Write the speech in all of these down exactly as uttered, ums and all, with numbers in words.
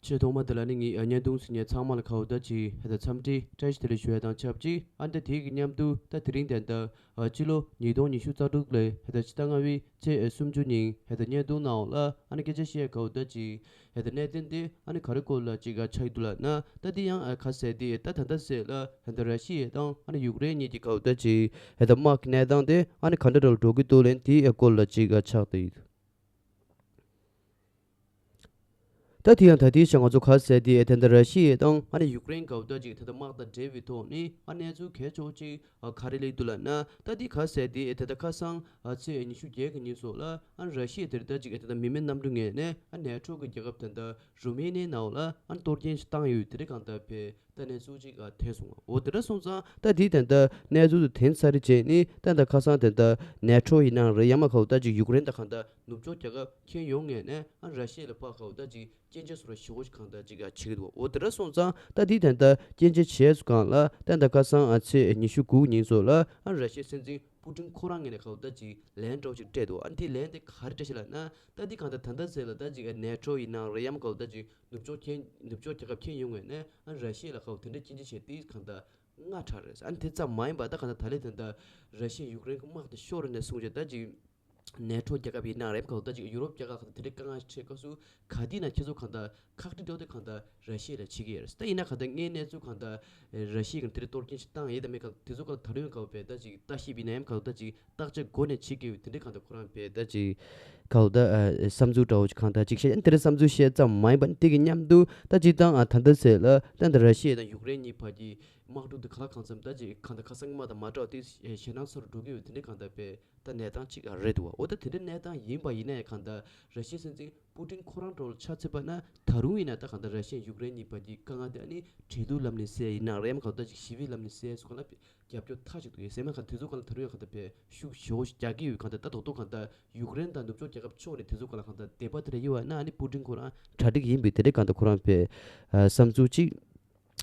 ཆེས་ཐོག་མ་དེ་ལ་ནི་ངས་ཨ་བརྙན་ཐུང་གཟིགས་མཁན་ཚང་མ་ལ་ག་འོ་ད་ཅིག་ཧེ་ད་འཚམས་འདྲི་བཀྲ་ཤིས་བདེ་ལེགས་ཞུ་ཡ་དང་ཆབས་ཅིག་ཨ་ནི་ད་དེ་གི་མཉམ་དུ་ད་དེ་རིང་དེ་འདྲ་ཨ་སྤྱི་ལོ་ཉིས་སྟོང་ཉི་ཤུ་རྩ་དྲུག་ལོའི་ཧེ་ད་ཕྱི་ཟླ་ལྔ་པའི་ཚེས་སུམ་ཅུ་ཉིན་ཧེ་ད་བརྙན་ཐུང་ནང་ལ་ཨ་ནི་སྐད་ཆ་བཤད་ཡ་ག་འོ་ད་ཅིག་ཧེ་ད་གནད་དོན་དེ་ཨ་ནི་ག་རེ་སྐོར་ལ་ཅིག་ཨ་ཆགས་ཀྱི་འདུག་ལབ་ན། ད་དེ་ཡང་ཨ་ག་ཟེར་དེ་ད་ད་ལྟ་ཟེར་ལ་ཧེ་ད་ར་ཤི་ཡ་དང་ཨ་ནི་ཡུཀ་རེན་གཉིས་ཀྱི་ག་འོ་ད་ཅིག་ཧེ་ད་དམག་གི་གནས་སྟངས་དེ་ཨ་ནི་ག་འདྲ་འདྲ་ལ་འགྲོ་གི་འདུག་ལབ་ན་དེའི་སྐོར་ལ་ཅིག་ཨ་ཆགས་བསྡད་ཡོད། ད་དེ་ཡང་ད་དེའི་ཞག་ང་ཚོ་ག་ཟེར་དེ་ད་ལྟ་ར་ཤི་ཡ་དང་ཨ་ནི་ཡུཀ་རེན་ག་འོ་ད་ཅིག་ད་ལྟ་དམག་དང་འབྲེལ་བའི་ཐོག་ནས་ཨ་གནས་ཚུལ་གལ་ཆེ་བོ་ཅིག་ཨ་ག་རེ་སླེབས་འདུག་ལབ་ན། ད་དེ་ག་ཟེར་དེ་ད་ལྟ་ཁ་སང་ཨ་ཚེས་ཉི་ཤུ་བརྒྱད་ཀྱི་ཉིན་སོགས་ལ་ཨ་ནི་ར་ཤི་ཡ་དེ་ད་ཅིག་ད་ལྟ་མི་མེད་གནམ་གྲུ་ངོས་ནས་ཨ་ནེ་ཊོ་གི་རྒྱལ་ཁབ་ད་ལྟ་རུ་མི་ནི་ནང་ལ་ཨ་ནི་གཏོར་སྐྱོན་ཞིག་བཏང་ཡོད་དེ་འདྲ་གང་ལྟར་བས། ད་གནས་ཚུལ་ཅིག་ཨ་ཐོན་སོང་བ། འོ་དེ་འདྲ་སོང་ཙང་ད་དེ་ད་ལྟ་གནས་ཚུལ་དུ་ཐོན་ཚར་རེད་བྱས་ནས་ད་ལྟ་ཁ་སང་ད་ལྟ་ནེ་ཊོ་ཡིན་ནའང་རེད། ཡང་མ་ག་འོ་ད་ཅིག་ཡུཀ་རེན་དང་གང་ལྟར་ནུབ་ཕྱོགས་རྒྱལ་ཁབ་ཁྱོན་ཡོངས་ངོས་ནས་ཨ་ར་ཤི་ཡ་ལ་ཕར་ག་འོ་ད་ཅིག་སྐྱོན་ཆ་བཟོ་ར་ཞེ་པོ་ཅིག་གང་ལྟར་ཅིག་ཨ་བྱེད་ཀྱི་འདུག་འོ་དེ་འདྲ་སོང་ཙང་ད་དེ་ད་ལྟ་སྐྱོན་ཆ་བྱས་སུ་གང་ལ་ད་ལྟ་ཁ་སང་ཨ་ཚེས་ཉི་ཤུ་དགུ་ཉིན་སོགས་ལ་ཨ་ར་ཤི་ཡའི་སྲིད་འཛིན་པུ་ཏིན་ཁོ་རང་ངོས་ནས་ག་འོ་ད་ཅིག་ལན་འདྲ་བོ་ཅིག་སྤྲད་འདུག་ཨ་དེ་ལན་དེ་ག་རེ་སྤྲད་ཤག་ལབ་ན། ད་དེ་གང་ལྟར་ད་ལྟ་ཟེར་ལ་ད་ཅིག་ཨ་ནེ་ཊོ་ཡིན་ནའང་རེད། ཡང་མ་ག་འོ་ད་ཅིག་ནུབ་ཕྱོགས་ཁྱོན་ནུབ་ཕྱོགས་རྒྱལ་ཁབ་ཁྱོན་ཡོངས་ངོས་ནས་ཨ་ར་ཤི་ཡ་ལ་ག་འོ་དེ་འདྲ་སྐྱོན་ཆ་བྱས་དེ་གང་ལྟར་སྔ་དྲགས་རེད། ཨ་ནི་དེ་ཙམ་མ་ཡིན་པ་ད་གང་ལྟར་ད་ལན་དེ་འདྲ་ར་ཤི་ཡ་ཡུཀ་རེན་གྱི་དམག་དེ་ཤོར་ནས་བཟུང་བྱས་ད་ཅིག་ནེ་ཊོ་རྒྱལ་ཁབ་ཡིན་ནའང་རེད། མ་ག་འོ་ད་ཅིག་ཡུ་རོབ་རྒྱལ་ཁབ་ཁག་དེ་འདྲའི་དཀའ་ངལ་འཕྲད་སྐབས་སུ་ག་དུས་ན་ཁྱེད་ཚོ་གང་ལྟར་ཁག་དཀྲི་འདྲ་བོ་དེ་གང་ལྟར་ར་ཤི་ཡ་ལ་བྱེད་ཀྱི་ཡོད་རེད། ད་ཡིན་ན་གང་ལྟར་དངོས་གནས་ཚུལ་གང་ལྟར་ར་ཤི་ཡ་གིས་དེ་འདྲའི་གཏོར་སྐྱོན་ཞིག་བཏང་ཡོད་དམ་མེད་གང་དེ་ཚོ་གང་ལྟར་ད་རུང་གང་བས་ད་ཅིག་ལྟ་ཞིབ་ཡིན་ན་ཡང་གང་ལྟར་ད་ཅིག་བརྟག་དཔྱད་འགོ་ནས་བྱེད་ཀྱི་ཡོད། དེ་འདྲའི་གང་ལྟར་ཁོ་རང་བས་ད་ཅིག་གང་ལྟར་ཨ་བསམ་ཚུལ་འདྲ་བོ་ཅིག་གང་ལྟར་ཅིག་བཤད། ཨ་ནི་དེ་འདྲའི་བསམ་ཚུལ་བཤད་ཙམ་མ་ཡིན་པ་ནི་དེ་གི་མཉམ་དུ་ད་སྤྱིར་བཏང་ཨ་ད་ལྟ་ཟེར་ལ་ད་ལྟ་ར་ཤི་ཡ་དང་ཡུཀ་རེན་གཉིས་བར་གྱི་དམག་འཁྲུག་དེ་ག་ལ་གང་འཚམ་ད་ཅིག་གང་ལྟར་ཁ་སང་སྔོན་མ་དང་མ་འདྲ་བ་དེ་ཞེད་སྣང་ཚ་རུ་འགྲོ་གི་ཡོད། དེ་འདྲའི་གང་ལྟར་བས་ད་གནས་སྟངས་ཅིག་རེད་འདུག་བ། འོ་ད་དེ་འདྲའི་གནས་སྟངས་ཡིན་པ་ཡིན་ན་ཡང་གང་ལྟར་ར་ཤི་ཡའི་སྲིད་འཛིན་པུ་ཏིན་ཁོ་རང་འདྲ་བོ་ལ་ཆ་མཚོན་པ་ན་ད་རུང་ཡིན་ན་ད་གང་ལྟར་ར་ཤི་ཡ་ཡུཀ་རེན་གཉིས་བར་གྱི་དཀའ་ངལ་དེ་ཨ་ནི་འབྲེལ་གཏུག་ལམ་ནས་སེལ་ཡིན་ན་རེད། ཡང་གང་ལྟར་ཅིག་ཞི་བའི་ལམ་ནས་སེལ་སོགས་གང་ལ་རྒྱབ་སྐྱོར་མཐའ་གཅིག་ཏུ་ཡོད་ཟེར་མ་གང་དེ་ཚོ་གང་ལ་ད་རུང་ཡང་གང་ལྟར་བས་ཤུགས་ཞེ་པོ་ཞིག་རྒྱག་གི་ཡོད། གང་ལྟར་ད་དོག་དོག་གང་ལྟར་ཡུཀ་རེན་དང་ནུབ་ཕྱོགས་རྒྱལ་ཁབ་ཕྱོགས་ནས་དེ་ཚོ་གང་ལ་གང་ལྟར་དད་པ་དེ་འདྲ་ཡོད་པ་ན་ཨ་ནི་པུ་ཏིན་ཁོ་རང་གྲ་སྒྲིག་ཡིན་པའི་དེ་འདྲའི་གང་ལྟར་ཁོ་རང་བས་བསམ་ཚུལ་ཅིག་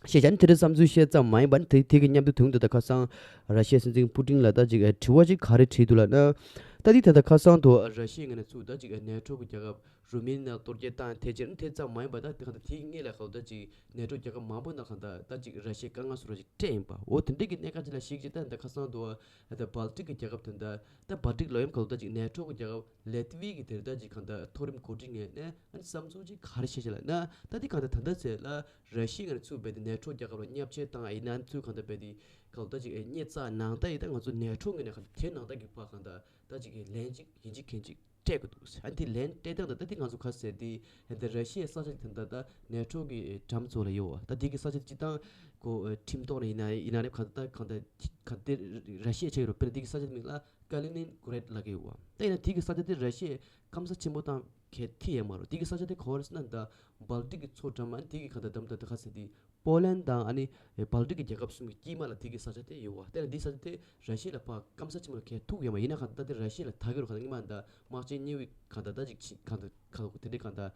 བཤད་བྱས། ཨ་ནི་དེ་འདྲའི་བསམ་ཚུལ་བཤད་ཙམ་མ་ཡིན་པ་ནི་དེ་དེ་གི་མཉམ་དུ་དུང་དུ་ད་ཁ་སང་ར་ཤི་ཡའི་སྲིད་འཛིན་པུ་ཏིན་ལ་ད་ཅིག་དྲི་བ་ཅིག་ག་རེ་དྲིས་འདུག་ལབ་ན། ད་འདི་ད་ལྟ་ཁ་སང་དུ་ར་ཤི་ཡའི་ངོས་ནས་ཚུར་ད་ཅིག་ནེ་ཊོ་གི་རྒྱལ་ཁབ་རུ་མི་ནི་ནང་གཏོར་རྒྱག་བཏང་ཐེ་ཆེར་ནི་དེ་ཙམ་མ་ཡིན་པ་ད་དེ་གང་ལྟར་དེའི་སྔོན་ལ་གང་ལྟར་ཅིག་ནེ་ཊོ་རྒྱལ་ཁབ་མང་པོ་ནང་གང་ལྟར་ད་ཅིག་ར་ཤི་ཡའི་དཀའ་ངལ་སོགས་ར་ཅིག་སྤྲད་ཡིན་པ། འོ་དེ་འདྲའི་གི་གནད་འགག་ཅིག་ལ་གཞིགས་ཅིག་ད་ད་ཁ་སང་དུ་ད་སྦལ་ཏིག་གི་རྒྱལ་ཁབ་དེ་འདྲ་ད་སྦལ་ཏིག་ལ་ཡང་གང་ལྟར་ཅིག་ནེ་ཊོ་གི་རྒྱལ་ཁབ་ལེ་ཏི་ཝི་གི་དེར་ད་ཅིག་གང་ལྟར་མཐོ་རིམ་འགོ་ཁྲིད་ངོས་ནས་ཨ་ནི་བསམ་ཚུལ་ཅིག་ག་རེ་བཤད་ཤག་ལབ་ན། ད་འདི་གང་ལྟར་ད་ལྟ་ཚེ་ལ་ར་ཤི་ཡའི་ངོས་ནས་ཚུར་རྦད་དེ་ནེ་ཊོ་རྒྱལ་ཁབ་ལ་བརྙས་བཅོས་བཏང་ཡིན་ན་ཚུར་གང་ལྟར་རྦད་དེ་གང་ལྟར་ཅིག་བརྙས་བཅོས་ནང་ལྟར་ཡིན། ད་ང་ཚོ་ནེ་ཊོ་ངོས་ནས་གང་ལྟར་དེ་ནང་ལྟར་གྱི་ཕར་གང་ལྟར་ད་ཅིག་ལན་ཅིག་ཡིན་གཅིག་མིན་གཅིག་སྤྲད་དགོས་འདུག་ཨ་ནི་དེ་ལན་སྤྲད་སྟངས་དང་ད་ལྟ་དེ་ང་ཚོ་ག་ཟེར་དེ་ད་ལྟ་ར་ཤི་ཡའི་ས་ཆ་དེ་འདྲ་ད་ནེ་ཊོ་གི་འགྲམ་ཚོ་ལ་ཡོད་བ། ད་དེ་གི་ས་ཆ་སྤྱིར་བཏང་གོ་ཁྲིམས་ཐོག་ནས་ཡིན་ན་ཡིན་ན་རེད། གང་ལྟར་གང་ལྟར་གང་ལྟར་ར་ཤི་ཡའི་ཆ་ཡོད་རེད། དཔེར་ན་དེ་གི་ས་ཆ་དེ་མིང་ལ་ཀ་ལི་ནིན་གྷ་རེད་ལབ་ཀྱི་ཡོད་བ། ད་ཡིན་ན་དེ་གི་ས་ཆ་དེ་ར་ཤི་ཡའི་སྐམ་ས་ཆེན་པོ་དང་གལ་ཐི་ཡང་མ་རུང་། དེ་གི་ས་ཆ་དེ་ག་བ་རེད་ཟེར་ན་ད་སྦལ་ཏིག་གི་མཚོ་འགྲམ། ཨ་ནི་དེ་གི་གང་ལྟར་འགྲམ་ད་ད་ག་ཟེར་དེ་པོ་ལན་དང་ཨ་ནི་སྦལ་ཏིག་གི་རྒྱལ་ཁབ་གསུམ་གྱི་དཀྱིལ་མ་ལ་དེ་གི་ས་ཆ་དེ་ཡོད་བ། དེ་ལ་དེ་ས་ཆ་དེ་ར་ཤི་ཡ་ལ་ཕར་སྐམ་ས་ཆེན་པོ་ལ་གལ་ཐུག་ཡོད་མ། ཡིན་ན་གང་ལྟར་དེ་ར་ཤི་ཡ་ལ་ད་གི་རུ་གང་ལྟར་སྔོན་མ་ད་དམག་ཆེན་གཉིས་པའི་གང་ལྟར་ད་ཅིག་ཕྱིན་གང་ལྟར་གང་ལྟར་དེ་འདྲའི་གང་ལྟར་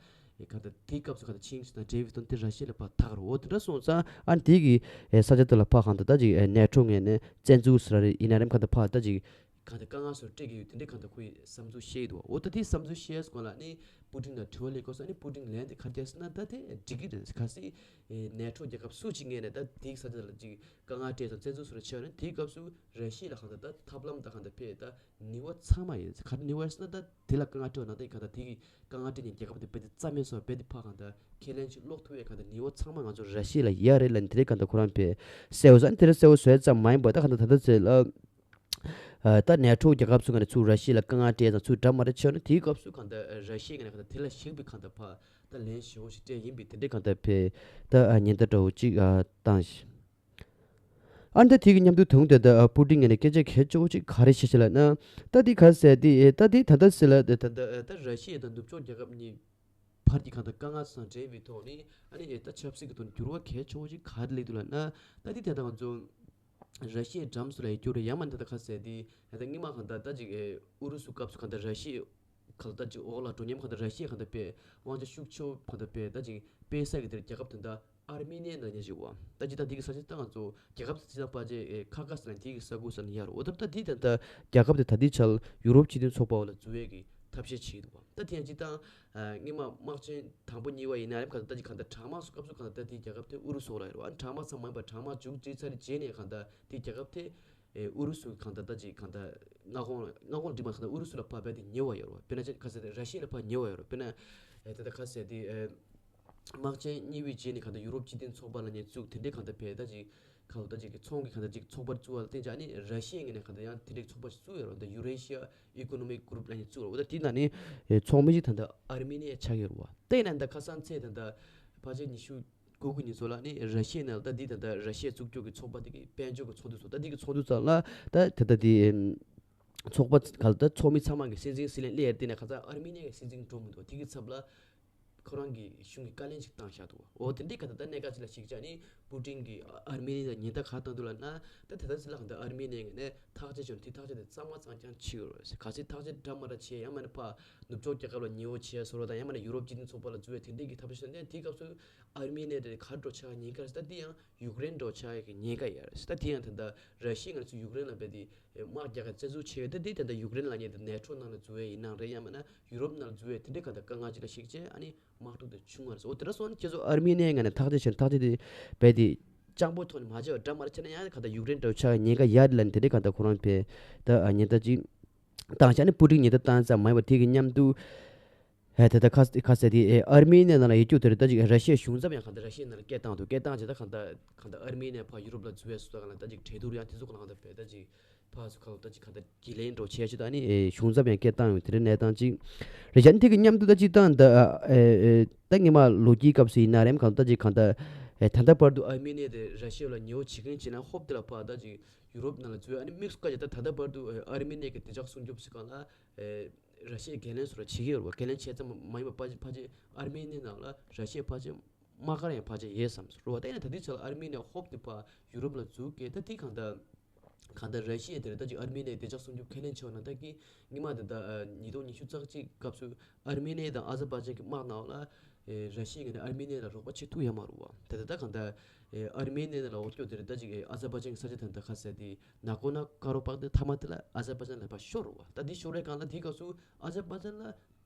གང་ལྟར་དེའི་སྐབས་སུ་གང་ལྟར་ཆིངས་ཞིག་དང་འབྲེལ་བའི་དོན་དེ་ར་ཤི་ཡ་ལ་ཕར་ད་གི་རུ། འོ་དེ་འདྲ་སོང་ཙང་ཨ་ནི་དེ་གི་ས་ཆ་དེ་ལ་ཕར་གང་ལྟར་ད་ཅིག་ནེ་ཊོ་ངོས་ནས་བཙན་འཛུལ་ཟེར་རེད་ཡིན་ན་རེད། གང་ལྟར་ཕར་ད་ཅིག་གང་ལྟར་དཀའ་ངལ་སོགས་སྤྲད་ཀྱི་ཡོད། དེ་འདྲའི་གང་ལྟར་ཁོའི་བསམ་ཚུལ་བཤད་ཡོད་འདུག་འོ་ད་དེའི་བསམ་ཚུལ་བཤད་སྐོར་ལ་ནི་པུ་ཏིན་དང་དྲི་བ་སླེབས་སྐབས་སུ་ནི་པུ་ཏིན་ལན་དེ་ག་རེ་བརྒྱབ་ཟེར་ན། ད་དེ་འགྲིག་གི་རེད། གལ་སྲིད་ནེ་ཊོ་རྒྱལ་ཁབ་སུ་གཅིག་ངོས་ནས་ད་དེའི་ས་ཆ་ལ་ཅིག་དཀའ་ངལ་སྤྲད་ཙང་བཙན་འཛུལ་སོགས་ལ་བྱས་ན་དེའི་སྐབས་སུ་ར་ཤི་ཡ་ལ་གང་ལྟར་ད་ཐབས་ལམ་དང་གང་ལྟར་ཕར་ད་ནུས་པ་ཚང་མ་ཡོད། ག་རེ་ནུས་པ་ཟེར་ན་ད་དེ་ལ་དཀའ་ངལ་སྤྲད་པ་ན་ད་གང་ལྟར་དེ་གི་དཀའ་ངལ་སྤྲད་མཁན་རྒྱལ་ཁབ་དེ་རྦད་དེ་རྩ་མེད་སོང་། རྦད་དེ་ཕར་གང་ལྟར་ཁས་ལེན་ཅིག་ལོག་ཐུབ་པའི་གང་ལྟར་ནུས་པ་ཚང་མ་ང་ཚོ་ར་ཤི་ཡ་ལ་ཡོད་རེད་ལབ་ནས་དེ་འདྲའི་གང་ལྟར་ཁོ་རང་ཕར་གསལ་པོ་བཟོ། ཨ་ནི་དེ་འདྲ་གསལ་པོ་བཟོས་ཙམ་མ་ཡིན་པ་ད་གང་ལྟར་ད་ལྟ་ཚེ་ལ་ཨ་ད་ནེ་ཊོ་རྒྱལ་ཁབ་ཚོ་ག་ནས་ཚུར་ར་ཤི་ཡ་ལ་དཀའ་ངལ་སྤྲད་ཙང་ཚུར་འགྲམ་མ་རེད་བྱས་ན་དེའི་སྐབས་སུ་གང་ལྟར་ར་ཤི་ཡ་ག་ནས་གང་ལྟར་དེ་ལ་གཞིགས་པའི་གང་ལྟར་ཕར་ད་ལན་ཞེ་པོ་ཞིག་སྤྲད་ཡིན་པའི་དེ་འདྲའི་གང་ལྟར་ཕར་ད་ཉེན་བརྡ་འདྲ་བོ་ཅིག་ཨ་བཏང་ཞིང་། ཨ་ནི་ད་དེ་གི་མཉམ་དུ་དུང་དེ་ད་ཨ་པུ་ཏིན་ངོས་ནས་སྐད་ཆ་གལ་ཆེ་བོ་ཅིག་ག་རེ་བཤད་ཤག་ལབ་ན། ད་དེ་ག་ཟེར་དེ་ད་དེ་ད་ལྟ་ཟེར་ལ་ད་ད་ད་ར་ཤི་ཡ་དང་ནུབ་ཕྱོགས་རྒྱལ་ཁབ་གཉིས་བར་གྱི་གང་ལྟར་དཀའ་ངལ་སོགས་འབྲེལ་བའི་ཐོག་ནས་ཨ་ནི་ད་ཆབ་སྲིད་ཀྱི་ཐོག་ནས་འགྱུར་བ་གལ་ཆེ་བོ་ཅིག་ག་རེ་སླེབས་འདུག་ལབ་ན། ད་དེ་ད་ལྟ་ང་ཚོ་ར་ཤི་ཡའི་འགྲམ་སོགས་ལ་ཡོད་རྒྱུ་རེད། ཡང་མིན་ད་ལྟ་ག་ཟེར་དེ་ད་ལྟ་སྔོན་མ་གང་ལྟར་ད་ཅིག་ཨེ་ཨུ་རུ་སུ་སྐབས་སུ་གང་ལྟར་ར་ཤི་ཡའི་གང་ལྟར་ཅིག་འོག་ལ་འགྲོ་མཉམ་གང་ལྟར་ར་ཤི་ཡ་གང་ལྟར་ཕར་དབང་ཆ་ཤུགས་ཆེ་བོ་གང་ལྟར་ཕར་ད་ཅིག་སྤེལ་ས་གི་དེར་རྒྱལ་ཁབ་དེ་འདྲ་ཨར་མི་ནི་ཡ་ནང་བཞིན་ཞིག་འོ། ད་ཅི་ད་འདི་གི་ས་ཆ་ད་ང་ཚོ་རྒྱལ་ཁབ་ཅིག་དང་ཕལ་ཆེར་ཨེ་ཁ་ཁ་ཟེར་ན་འདི་གི་ས་ཁུལ་ཟེར་ན་ཡར་འོ། ད་ད་འདི་ད་ད་རྒྱལ་ཁབ་དེ་ད་འདི་ཆར་ཡུ་རོབ་སྤྱི་མཐུན་ཚོགས་པ་འོག་ལ་འཛུལ་བའི་གི་ ཐབས་ཤེས་བྱེད་ཀྱི་འདུག་བ། ད་དེ་ཡང་སྤྱིར་བཏང་། ཨ། སྔོན་མ་དམག་ཆེན་དང་པོ་གཉིས་པ་ཡིན་ན་རེད། གང་ལྟར་ད་ཅིག་གང་ལྟར་གྲང་དམག་སྐབས་སུ་གང་ལྟར་ད་དེའི་རྒྱལ་ཁབ་དེ་ཨུ་རུ་སུ་ལ་ཡོད་རེད་བ། ཨ་ནི་གྲང་དམག་ཚང་མ་ཡིན་པ། གྲང་དམག་མཇུག་སྒྲིལ་ཚར་རྗེས་ནས་གང་ལྟར་དེའི་རྒྱལ་ཁབ་དེ། ཨེ། ཨུ་རུ་སུ་གང་ལྟར་ད་ཅིག་གང་ལྟར་མངའ་ཁོངས། མངའ་ཁོངས་འགྲིག་མ། གང་ལྟར་ཨུ་རུ་སུ་ལ་ཕར་རྦད་དེ་ཉེ་བ་ཡོད་རེད་བ། དཔེར་ན་ཆ་ག་ཟེར་ཏེ་ར་ཤི་ཡ་ལ་ཕར་ཉེ་བ་ཡོད་རེད། དཔེར་ན། ཨེ། ད་ལྟ་ག་ཟེར་ཏེ། ཨེ། དམག་ཆེན་གཉིས་པའི་རྗེས་ནས་གང་ལྟར་ཡུ་རོབ་སྤྱི་མཐུན་ཚོགས་པ་ལབ་མཁན་བཙུགས། དེ་འདྲའི་གང་ལྟར་བས་ད་ཅིག་གང་ལྟར་ད་ཅིག་ཚོང་གི་གང་ལྟར་ཅིག་ཚོགས་པ་བཙུགས་པ་ལ་བརྟེན་བྱས། ཨ་ནི་ར་ཤི་ཡའི་ངོས་ནས་གང་ལྟར་ཡང་དེ་འདྲའི་ཚོགས་པ་ཞིག་བཙུགས་ཡོད་རེད། ད་Eurasia Economic Group ལབ་མཁན་བཙུགས་རེད་བ། ད་དེའི་ནང་ནས། ཨེ། ཚོགས་མི་གཅིག་ད་ལྟ་ཨར་མི་ནི་ཡ་ཆགས་ཡོད་རེད་བ། དེ་ཡིན་ན་ད་ཁ་སང་ཚེས་ད་ལྟ་ཕལ་ཆེར་ཉི་ཤུ་དགུ་གི་ཉིན་ཚོ་ལ་ནི་ར་ཤི་ཡའི་ནང་ལ་ད་འདི་ད་ལྟ་ར་ཤི་ཡ་འཛུགས་སྐྱོང་གི་ཚོགས་པ་དེ་གི་དཔལ་འབྱོར་གྱི་ཚོགས་འདུ་ཚོགས། ད་འདི་གི་ཚོགས་འདུ་ཚོགས་ལ་ད་ད་ལྟ་དེ། ཨེམ། ཚོགས་པ་ག་ལ་ད་ཚོགས་མི་ཚང་མ་གི་སྲིད་འཛིན་སྲིད་བློན་སླེབས་ཡ་རེད། དེ་ནས་ཁ་སང་ཨར་མི་ནི་ཡའི་སྲིད་འཛིན་འགྲོ་མི་འདུག་དེ་གི་ཚབ་ལ་ཁོ་རང་གི་གཞུང་གི་བཀའ་ལན་ཞིག་བཏང་བཞག་འདུག་འོ་དེ་འདྲའི་ག་ད་ལྟ་གནད་འགག་ཅིག་ལ་གཞིགས་བྱས་ནི་པུ་ཏིན་གྱིས་ཨར་མི་ནི་ཡ་ལ་ཉེན་བརྡ་ག་བཏང་འདུག་ལབ་ན། ད་དེ་ལྟར་ཟེར་ལ་ག་ད་ཨར་མི་ནི་ཡའི་ངོས་ནས་ཐག་གཅོད་བྱས་ནས་དེ་ཐག་གཅོད་དེ་གཙང་མ་གཙང་རྐྱང་བྱེད་དགོས་རེད། གལ་སྲིད་ཐག་གཅོད་འདྲ་མ་འདྲ་བྱས། ཡང་མིན་ན་ཕར་ནུབ་ཕྱོགས་རྒྱལ་ཁབ་ལ་ཉེ་བོ་བྱས་བཟོ་འདྲ་དང་། ཡང་མིན་ན་ཡུ་རོབ་སྤྱི་མཐུན་ཚོགས་པ་ལ་འཛུལ་བའི་དེ་འདྲའི་གི་ཐབས་ཤེས་བྱས་ན། དེའི་སྐབས་སུ་ཨར་མི་ནི་ཡ་དེ་ག་འདྲ་ཆགས་ཉེན་ཁ་རེད། ད་དེ་ཡང་ཡུཀ་རེན་འདྲ་བོ་ཆགས་ཡག་གི་ཉེན་ཁ་ཡོད་རེད། ད་དེ་ཡང་ད་ལྟ་ར་ཤི་ཡའི་ངོས་ནས་ཚུར་ཡུཀ་རེན་ལ་རྦད་དེ་དམག་རྒྱག་གི་རྩ་འཛུགས་བྱས་ཡོད། ད་དེ་ད་ལྟ་ཡུཀ་རེན་ལབ་མཁན་དེ་ནེ་ཊོ་ནང་ལ་འཛུལ་བ་ཡིན་ནའང་རེད། ཡང་མིན་ན་ཡུ་རོབ་ནང་ལ་འཛུལ་བའི་དེ་འདྲའི་ག་ད་དཀའ་ངལ་ཅིག་ལ་གཞིགས་བྱས། ཨ་ནི་དམག་འཁྲུག་དེ་བྱུང་བ་རེད། འོ་དེ་འདྲ་སོང་ན་ཁྱེད་ཚོ་ཨར་མི་ནི་ཡའི་ངོས་ནས་ཐག་གཅོད་བྱས་ན་ཐག་གཅོད་དེ་རྦད་དེ་སྤྱང་པོ་ཐོག་ནས་མ་བྱས་པ་འདྲ་མ་འདྲ་བྱས་ན། ཡང་ག་ད་ཡུཀ་རེན་འདྲ་བོ་ཆགས་ཉེན་ཁ་ཡོད་རེད་ལབ་ནས་དེ་འདྲའི་ག་ད་ཁོ་རང་རྦད་ད་ཉེན་བརྡ་ཅིག་བཏང་བཞག་ནས། པུ་ཏིན་ཉེན་བརྡ་བཏང་ཙམ་མ་ཡིན་པ། དེ་གི་མཉམ་དུ། ཨེ། ད་ལྟ་ཁ་ཁ་གསལ་དེ། ཨེ། ཨར་མི་ནི་ཡའི་ནང་ལ་ཡོད་རྒྱུ་དེ་རེད། ད་ཅིག་ར་ཤི་ཡའི་གཞུང་ཚབ་ཡང་གང་ལྟར་ར་ཤི་ཡའི་ནང་ལ་སྐད་བཏང་འདུག་སྐད་བཏང་བྱས་ད་གང་ལྟར་གང་ལྟར་ཨར་མི་ནི་ཡ་ཕར་ཡུ་རོབ་ལ་འཛུལ་བའི་བཟོ་ལྟ་གང་ལ་ད་ཅིག་གྲོས་བསྡུར་ཡང་དེ་ཚོ་གང་ལ་གང་ལྟར་རྦད་ད་ཅིག་ཕར་ཚུར་གང་ལ་ད་ཅིག་གང་ལྟར་གྱེན་ལངས་འདྲ་བོ་བྱས་བྱས། ད་ནི། ཨེ། གཞུང་ཚབ་ཡང་སྐད་བཏང་ཡོད། དེ་འདྲའི་གནས་སྟངས་ཅིག་རེད་བཞག་ནི། དེ་གི་མཉམ་དུ་ད་ཅིག་ད་ད། ཨེ། ཨེ། ད་སྔོན་མ་ལོ་དཀྱིལ་སྐབས་སུ་ཡིན་ན་རེད། གང་ལྟར་ད་ཅིག་གང་ལྟར། ཨེ། ད་ལྟ་བར་དུ་ཨར་མི་ནི་ཡ་དེ་ར་ཤི་ཡ་ལ་ཉེ་བོ་བྱེད་མཁན་བྱས་ན། ཧོབ་དེ་ལ་ཕར་ད་ཅིག་ཡུ་རོབ་ནང་ལ་འཛུལ། ཨ་ནི་དམིགས་སུ་བཀར་བྱས་ད་ད་ལྟ་བར་དུ་ཨར་མི་ནི་ཡ་གི་བདེ་འཇགས་སྲུང་སྐྱོབ་ཟེར་སྒང་ལ། ཨེ། ར་ཤི་ཡས་འགན་ལེན་བཟོ་འདྲ་བྱེད་ཀྱི་ཡོད་རེད་བ། འགན་ལེན་བྱས་ཙམ་མ་ཡིན་པ་ཕལ་ཆེར་ཕལ་ཆེར་ཨར་མི་ནི་ཡའི་ནང་ལ་ར་ཤི་ཡ་ཕལ་ཆེར་དམག་སྒར་ཡང་ཕལ་ཆེར་ཡོད་བསམ་སོང་རེད་བ། ད་ཡིན་ན་ད་ལྟའི་ཆ་ལ་ཨར་མི་ནི་ཡ་ཧོབ་དེ་ཕར་ཡུ་རོབ་ལ་འཛུལ་གི། ད་དེ་གང་ལྟར་གང་ལྟར་ར་ཤི་ཡ་དེ་རེད། ད་ཅིག་ཨར་མི་ནི་ཡའི་བདེ་འཇགས་སྲུང་སྐྱོབ་ཁས་ལེན་བྱས་པ་ན། ད་གི་སྔོན་མ་དེ་ད་ཉིས་སྟོང་ཉི་ཤུ་རྩ་གཅིག་སྐབས་སུ་ཨར་མི་ནི་ཡ་དང་ཨ་ཛར་བྷའི་ཇན་གྱི་དམག་ནང་ལ། ཨེ། ར་ཤི་ཡའི་ངོས་ནས་ཨར་མི་ནི་ཡ་ལ་རོགས་པ་བྱེད་ཐུབ་ཡོད་མ་རེད་བ། དེ་ད་ལྟ་གང་ལྟར། ཨེ། ཨར་མི་ནི་ཡ་ལ་འོ་སྐྱོ་དེ་རེད། ད་ཅིག་ཨེ། ཨ་ཛར་བྷའི་ཇན་གྱི་ས་ཆ་དེ་ད་ག་ཟེར་དེ་ན་གོ་ན་ཀ་རོ་པག་དེ་མཐའ་མ་དེ་ལ་ཨ་ཛར་བྷའི་ཇན་ལ་ཕར་ཤོར་རེད་བ། ད་འདི་ཤོར་བའི་སྒང་ལ་དེའི་སྐབས་སུ་ཨ་ཛར་བྷའི་ཇན་ལ་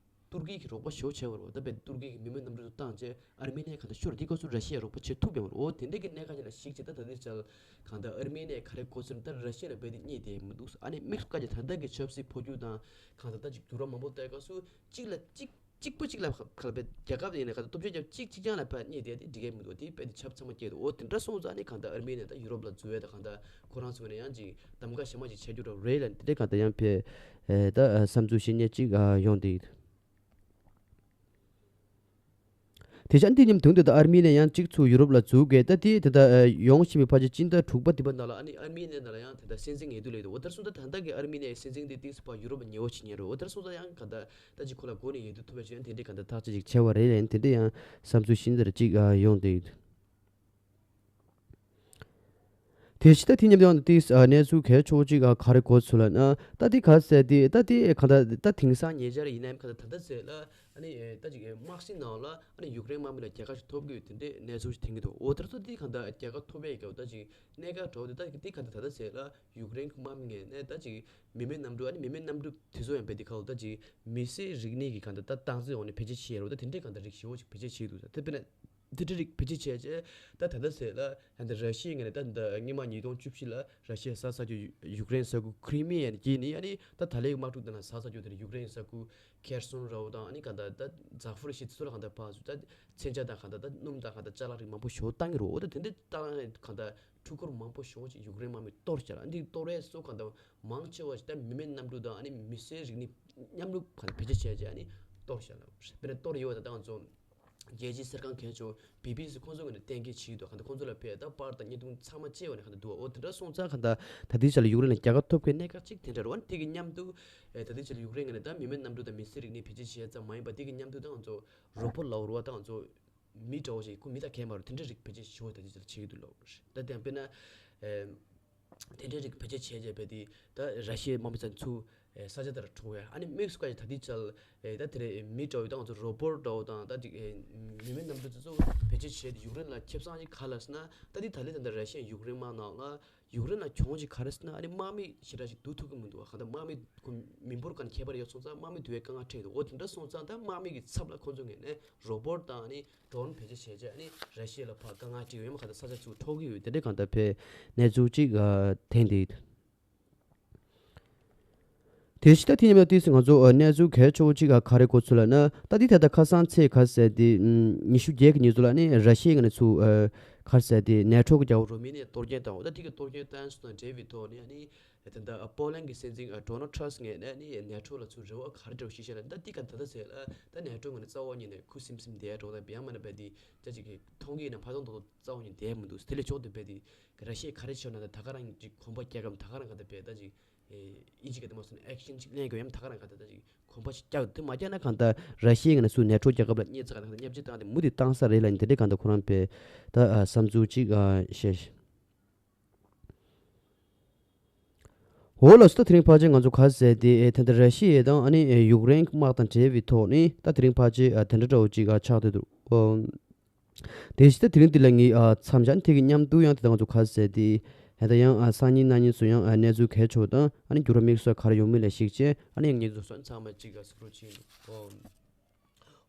ཏུར་ཀི་གིས་རོགས་པ་ཞེ་པོ་བྱས་པ་རེད་བ། ད་དཔེ་ཏུར་ཀི་གིས་མི་མེད་གནམ་གྲུ་བཏང་བྱས་ཨར་མི་ནི་ཡ་གང་ལྟར་ཤོར། དེའི་སྐབས་སུ་ར་ཤི་ཡས་རོགས་པ་བྱེད་ཐུབ་ཡོད་མ་རེད། འོ་དེ་འདྲའི་གི་གནད་འགག་ཅིག་ལ་གཞིགས་བྱས། ད་ད་ལྟའི་ཆར་གང་ལྟར་ཨར་མི་ནི་ཡས་ག་རེ་དགོས་ཟེར་ན། ད་ར་ཤི་ཡ་ལ་རྦད་དེ་བསྙད་བསྡད་མི་འདུག་ཨ་ནི་དམིགས་སུ་བཀར་བྱས་ད་ལྟ་གི་ཆབ་སྲིད་འཕོ་འགྱུར་དང་གང་ལྟར་ད་ཅིག་འགྱུར་བ་མང་པོ་ལྟ་བའི་སྐབས་སུ་གཅིག་ལ་གཅིག་གཅིག་པོ་གཅིག་ལ་ཕར་ཕར་རྒྱལ་ཁབ་ཡིན་ནའི་ག་ཚོད་སྟོབས་ཆེ་རྒྱབ་གཅིག་གཅིག་རྐྱང་ལ་ཕར་བསྙད་བསྡད་དེ་འགྲིག་གི་མི་འདུག་དེ་རྦད་དེ་ཆབ་ཚང་མ་སྐྱེས་འདུག་འོ་དེ་འདྲ་སོང་ཙང་ནི་གང་ལྟར་ཨར་མི་ནི་ཡ་ད་ཡུ་རོབ་ལ་འཛུལ་བའི་ད་གང་ལྟར་ཁོ་རང་ཚོ་ནས་ཡང་ཅིག་གདམ་ག་གཞན་པ་ཅིག་བྱ་རྒྱུ་འདྲ་བོ་རེད་ལབ། དེ་འདྲའི་གང་ལྟར་ཡང་ཕར། ཨེ། ད་བསམ་ཚུལ་བཤད་མཁན་ཅིག་ཡོང་བསྡད་ཡོད། དེ་བཞིན་འདི་མཉམ་དུ་ད་ཨར་མི་ནི་ཡ་ཡང་གཅིག་ཚུར་ཡུ་རོབ་ལ་འཛུལ་གི། ད་དེ་ད་ལྟ་ཡོང་བཞིན་པའི་ཕལ་ཆེར་སྤྱི་ཟླ་དྲུག་པ་འདི་པ་ནང་ལ་ཨ་ནི་ཨར་མི་ནི་ཡ་ནང་ལ་ཡང་ད་ལྟ་སྲིད་འཛིན་ཡོད་དུ་སླེབས་འདུག་འོ་དེར་སོང་ཙང་ད་ལྟ་གི་ཨར་མི་ནི་ཡའི་སྲིད་འཛིན་དེ་ཏིག་ཙམ་ཕར་ཡུ་རོབ་ལ་ཉེ་བོ་བྱེད་མཁན་རེད། འོ་དེར་སོང་ཙང་ཡང་གང་ལྟར་ད་ཅིག་ཁོ་ལ་སྒོ་ནས་ཡོད་དུ་ཐུབ་པ་བྱས་ན་དེ་འདྲའི་གང་ལྟར་ཐག་གཅོད་ཅིག་བྱས་པ་རེད་ལབ། དེ་འདྲ་ཡང་བསམ་ཚུལ་ཤིན་ཏུ་རེ་ཅིག་ཡོང་བསྡད་ཡོད། དེ་ཕྱི་ད་དེ་མཉམ་དུ་ཡང་དེ་གནས་ཚུལ་གལ་ཆེ་བོ་ཅིག་ག་རེ་གོ་སོང་ལབ་ན། ད་དེ་ག་ཟེར་དེ་ད་དེ་གང་ལྟར་ད་དེང་སང་ཉེ་ཆར་ཡིན་ནའི་གང་ལྟར་ད་ལྟ་ཟེར་ལ། ཨ་ནི་ད་ཅིག་དམག་སྲིད་ནང་ལ་ཨ་ནི་ཡུཀ་རེན་དམག་མི་ལ་རྒྱལ་ཁ་ཞིག་ཐོབ་ཀྱི་ཡོད། དེ་འདྲའི་གནས་ཚུལ་ཞིག་ཐོན་གྱི་འདུག་འོ་དེ་ཚོ་དེ་གང་ལྟར་རྒྱལ་ཁ་ཐོབ་པའི་སྐབས་ད་ཅིག་གནད་འགག་འདྲ་བོ་དེ་ད་དེ་གང་ལྟར་ད་ལྟ་ཟེར་ལ་ཡུཀ་རེན་གྱི་དམག་མི་ངོས་ནས་ད་ཅིག་མི་མེད་གནམ་གྲུ། ཨ་ནི་མི་མེད་གནམ་གྲུ་དེ་ཚོ་ཡང་རྦད་དེ་ག་ལ་ད་ཅིག་མི་སེར་རིག་གནས་ཀྱི་གང་ལྟར་ད་སྟངས་འཛིན་འོག་ནས་བེད་སྤྱོད་བྱེད་ཡ་རོ། ད་དེ་འདྲའི་གང་ལྟར་རིགས་ཞེ་བོ་ཅིག་བེད་སྤྱོད་བྱེད་ཀྱི་འདུག་ད་དཔེར་ན། དེ་འདྲ་རིགས་བེད་སྤྱོད་བྱས་རྗེས་ད་ད་ལྟ་ཟེར་ལ་ད་ར་ཤི་ཡའི་ངོས་ནས་ད་ད་སྔོན་མ་ཉིས་སྟོང་བཅུ་བཞི་ལ་ར་ཤི་ཡའི་ས་ས་ཆ་ཡུ་ཡུཀ་རེན་ས་ཁུལ་ཁི་རི་མི་ཡ་ནས་བརྒྱུད་ནས། ཨ་ནི་ད་ད་ལའི་དམག་འཁྲུག་དེ་ནང་ས་ས་ཆ་དེར་ཡུཀ་རེན་ས་ཁུལ་ཁེར་སོན་ར་བོ་དང་། ཨ་ནི་གང་ལྟར་ད་ཛ་ཧྥུ་ར་ཤི་དེ་ཚོ་ལ་གང་ལྟར་ཕར་ཚུར་ད་མཚོན་ཆ་དང་གང་ལྟར་ད་སྣུམ་དང་གང་ལྟར་ཅ་ལག་རིགས་མང་པོ་ཞེ་བོ་བཏང་གི་རེད། འོ་ད་དེ་འདྲ་བཏང་ནས་གང་ལྟར་འཕྲུལ་འཁོར་མང་པོ་ཞེ་བོ་ཅིག་ཡུཀ་རེན་དམག་མིས་གཏོར་བཞག་ལ། འདི་གཏོར་བའི་སོ་གང་ལྟར་མང་ཆེ་བ་ཞིག་ད་མི་མེད་གནམ་གྲུ་དང་ཨ་ནི་མི་སེར་རིག་གནས་མཉམ་རུབ་གང་ལྟར་བེད་སྤྱོད་བྱས་རྗེས་ཨ་ནི་གཏོར་བཞག་ལ། དཔེར་ན་གཏོར་ཡོད་པ་ད་ང་ཚོ་རྒྱལ་སྤྱིའི་གསར་ཁང་གལ་ཆེ་བ་བི་བི་སི་ཁོང་ཚོ་ངོས་ནས་གཏན་འཁེལ་བྱས་འདུག་གང་ལྟར་ཁོང་ཚོ་ལ་ཕར་ད་པར་དང་བརྙན་ཐུང་ཚང་མ་བཅས་པ་ནས་གང་ལྟར་འདུག་འོ་དེ་འདྲ་སོང་ཙང་གང་ལྟར་ད་ལྟའི་ཆ་ལ་ཡུཀ་རེན་ལ་རྒྱལ་ཁ་ཐོབ་མཁན་གནད་འགག་ཅིག་དེ་འདྲ་རེད་བ། དེ་གི་མཉམ་དུ་ཨེ་ད་ལྟའི་ཆ་ལ་ཡུཀ་རེན་ངོས་ནས་ད་མི་མེད་གནམ་གྲུ་དང་མི་སེར་རིག་གནས་བེད་སྤྱོད་བྱས་ཙམ་མ་ཡིན་པ། དེ་གི་མཉམ་དུ་ད་ང་ཚོ་རོ་པོ་ལབ་རེད་བ། ད་ང་ཚོ་མི་འདྲ་བོ་ཞིག་ཁོ་མི་དང་ཁྱད་མ་རེད། དེ་འདྲའི་རིགས་བེད་སྤྱོད་ཞེ་བོ་ད་ལྟའི་ཆ་ལ་བྱེད་ཀྱི་འདུག་ལབ་རེད། ད་དེ་དཔེར་ན་ཨེ། དེ་འདྲའི་རིགས་བེད་སྤྱོད་བྱས་རྗེས་རྦད་དེ་ད་ར་ཤི་ཡའི་དམག་མི་ཚོ་ཚུར་ཨེ་ས་ཆ་དེར་འགྲོ་བའི། ཨ་ནི་དམིགས་སུ་བཀར་ཡ་ད་ལྟའི་ཆ་ལ་ཨེ་ད་དེ་རེད། མི་འདྲ་བོ་དང་ང་ཚོ་རོ་པོ་འདྲ་བོ་དང་ད་ཅིག་ཨེ་མི་མེད་གནམ་གྲུ་དེ་ཚོ་བེད་ ཅི་བྱས་ཏེ་ཡུཀ་རེན་ལ་ཁེ་བཟང་ཅིག་ག་ལ་ཟེར་ན། ད་འདི་ད་ལི་ད་ལྟ་ར་ཤི་ཡ་ཡུཀ་རེན་དམག་ནང་ལ་ཡུཀ་རེན་ལ་གྱོང་ཅིག་ག་རེ་ཟེར་ན། ཨ་ནི་དམག་མི་ཞེ་དྲག་ཅིག་བསྡུ་ཐུབ་ཀྱི་མི་འདུག་བ། གང་ལྟར་དམག་མི་ཁོ་མི་འབོར་གང་ཁྱད་པར་ཡོད་སོང་ཙང་དམག་མི་བསྡུ་བའི་དཀའ་ངལ་འཕྲད་འདུག་འོ་དེ་འདྲ་སོང་ཙང་ད་དམག་མི་གི་ཚབ་ལ་ཁོ་ཚོ་ངོས་ནས་རོ་བོ་ཊི་དང་ཨ་ནི་ཌོ་རོན་བེད་སྤྱོད་བྱས་བྱས་ཨ་ནི་ར་ཤི་ཡ་ལ་ཕར་དཀའ་ངལ་སྤྲད་ཡོད་མ། གང་ལྟར་ས་ཆ་ཚུར་འཕྲོག་གི་ཡོད། དེ་འདྲའི་གང་ལྟར་བས་གནས་ཚུལ་ཅིག་ཨ་ཐོན་བསྡད་ཡོད། དེ་བཞིན་ད་དེ་མཉམ་དུ་ཏོག་ཙམ་ང་ཚོ་ཨ་གནས་ཚུལ་གལ་ཆེ་བོ་གཅིག་ག་རེ་གོ་ཚུལ་ལབ་ན། ད་འདི་ད་ལྟ་ཁ་སང་ཚེས་ག་ཟེར་དེ་ཉི་ཤུ་བརྒྱད་ཀྱི་ཉིན་ཚོ་ལ་ནི་ར་ཤི་ཡའི་ངོས་ནས་ཚུར་ཨ་ག་རེ་ཟེར་དེ་ནེ་ཊོ་གི་རྒྱལ་པོ་རོ་མེ་ནི་ཡ་གཏོར་སྐྱོན་བཏང་བ། ད་དེ་གི་གཏོར་སྐྱོན་བཏང་སོང་དང་འབྲེལ་བའི་ཐོག་ནས་ཨ་ནི་ད་ལྟ་པོ་ལན་གྱི་སྲིད་འཛིན་ཌོ་ནལ་ཊམ་ངོས་ནས་ནི་ནེ་ཊོ་ལ་ཚུར་རེ་བ་ག་རེ་སྤྲད་ཞུས་བྱས་ལ། ད་འདི་ག་ད་ལྟ་ཟེར་ལ་ད་ནེ་ཊོ་ངོས་ནས་རྩ་བ་ཉིད་ནས་ཁུ་སིམ་སིམ་བསྡད་འགྲོ། ད་བྱས་མ་ན་བས་དེ་ཅ་ཅིག་གི་མཐོང་གི་ཡིན་ན་ཕ་ཐོང་ཐོང་རྩ་བ་ཉིད་བསྡད་མི་འདུག་དེ་ལས་ཕྱོགས་དེ་བས་དེ་ར་ཤི་ཡས་ག་རེ་བྱས་ན་ད་ད་ག་རང་ཅིག་གོམ་པ་རྒྱག་གམ། ད་ག་རང་ག་ད་བས་ད་ཅིག་ཨིན་ཇི་ག་དེ་མ་སོང་ཨེག་ཤན་ཅིག་ལེན་དགོས་ཡམ། ད་ག་རང་ག་ད་ད་ཅིག་གོམ་པ་ཅིག་རྒྱག་དེ་མ་རྒྱག་ན་གང་ལྟར་ར་ཤི་ཡའི་ངོས་ནས་ཚུར་ནེ་ཊོ་རྒྱལ་ཁབ་ལ་བརྙས་ཚ་ག་ད་བརྙས་བཅོས་བཏང་སྟེ་མུ་མཐུད་བཏང་ས་རེད་ལབ་ནས་དེ་འདྲའི་གང་ལྟར་ཁོ་རང་བས་ད་ཨ་བསམ་ཚུལ་ཅིག་ཨ་བཤད། འོ་ལགས་སོ། ད་དེ་རིང་ཕལ་ཆེར་ང་ཚོ་ག་ཟེར་དེ་ཨེ་ད་ལྟ་ར་ཤི་ཡ་དང་ཨ་ནི་ཨེ་ཡུཀ་རེན་དམག་དང་འབྲེལ་བའི་ཐོག་ནས་ད་དེ་རིང་ཕལ་ཆེར་ཨ་དེ་འདྲ་འདྲ་བོ་ཅིག་ཨ་ཆགས་བསྡད་འདུག་ཨོ། དེ་བཞིན་ད་དེ་རིང་འདི་ལ་ངས་ཨ་མཚམས་བཞག་ནས། དེ་གི་མཉམ་དུ་ཡང་དེ་ད་ང་ཚོ་ག་ཟེར་དེ་ཨེ་ད་ཡང་ཨ་སང་ཉིན་གནངས་ཉིན་སུ་ཡང་ཨ་གནས་ཚུལ་གལ་ཆེ་བ་དང་ཨ་ནི་འགྱུར་བ་དམིགས་བསལ་ག་རེ་ཡོང་མིན་ལ་གཞིགས་བྱས་ཨ་ནི་ཡང་ངེད་ཚོ་སོན་ཚང་མ་ཅིག་ཨ་གཟིགས་རོགས་བྱེད། ཨོ།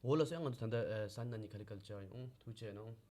འོ་ལགས་སོ། ཡང་ང་ཚོ་ད་ལྟ་ཨ་སང་ཉིན་གནངས་ཉིན་ག་ལེ་ག་ལེ་བྱ་ཡོང་། ཐུགས་རྗེ་གནང་།